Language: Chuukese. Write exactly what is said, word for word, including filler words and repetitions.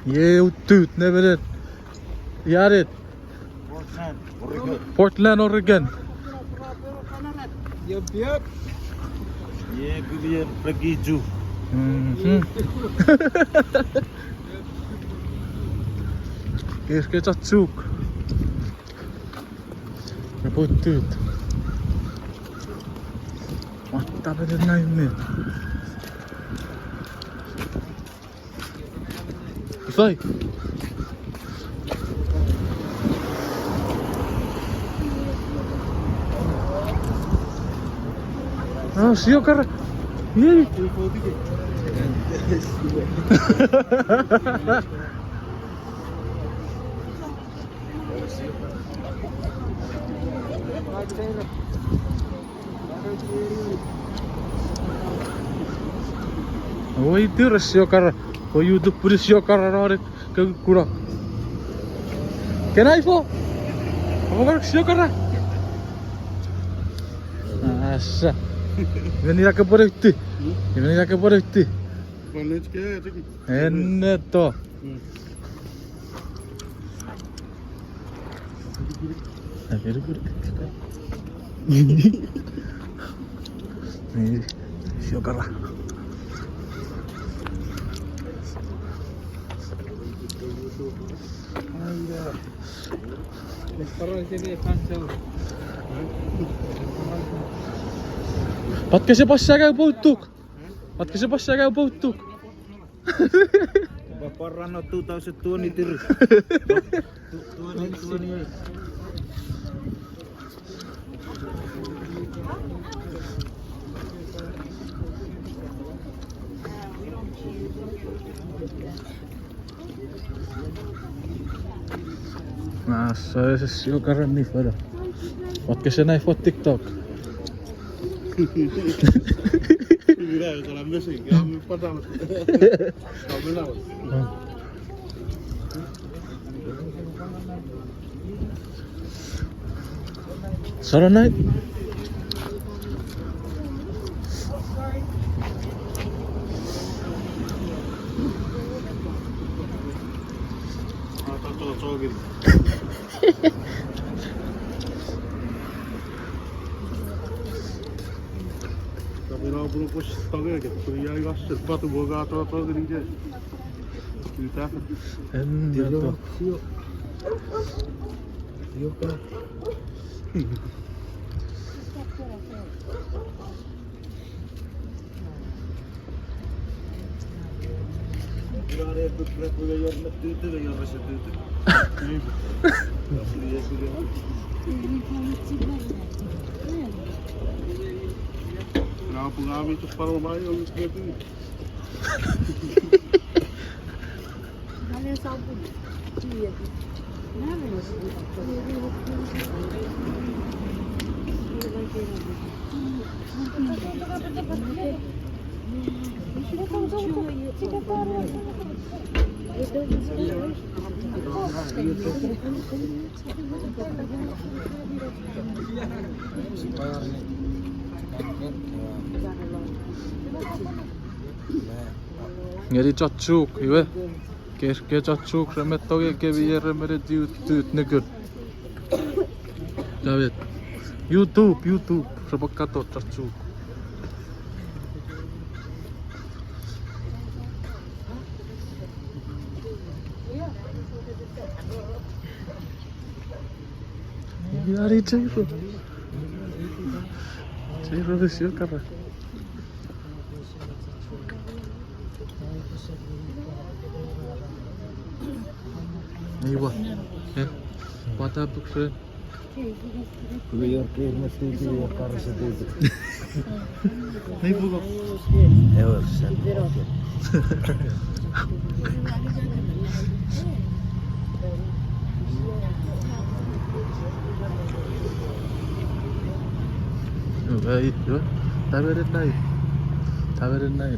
Iei utut, nemenet. Ia ren? Portland, Oregon. Portland, Oregon. Yep, yep. Iei kulien Pekiju. Mhm. Kes ke chachuk. Repwe tut. What happened in nine minutes? Ifai. Ah, siokara. Yay. Oi, tira siokara. Ko YouTube pun siokara norit ke kuna. Kenai fo. Amo kar siokara. Asa. Iwe nina ke pwere uti. Iwe nina ke pwere uti. Enneto. Siokara. Pat kese pasa ngang poutuk. Pat kese pasa ngang poutuk. Papa rano two thousand twenty-three. Twenty twenty-eight. Na, so ese siokara ni fela. Wat kese nai fo TikTok. Mira, con la música, ya me falta. Solo nai. Enneto. Ngeni chochuk, iwe. Ke, ke chochuk, re met tongei kemi, re menet utut nukun. David. YouTube, YouTube, repwe kato chochuk. Iari Jairo. Jairo de siokara. Ei, what? Eh? What happened, friend? Ei, puko. Ei, ei, tameren nai. Tameren nai.